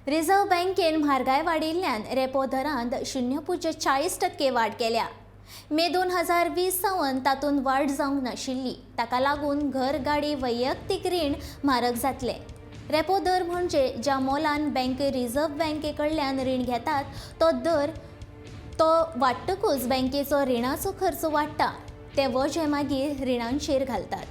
Reserve बँकेन म्हारगाय वाडिल्ल्यान रेपो दरांत 0.40% वाड केल्या. मे 2020 सावन तातूंत वाड जावंक नाशिल्ली. ताका लागून घर, गाडी, वैयक्तीक रीण म्हारग जातले. रेपो दर म्हणजे ज्या मोलान बँके रिझर्व्ह बँके कडल्यान रीण घेतात तो दर. तो वाडटकूच बँकेचो रिणाचो खर्च वाडटा. ते वजें मागीर रिणांचेर घालतात.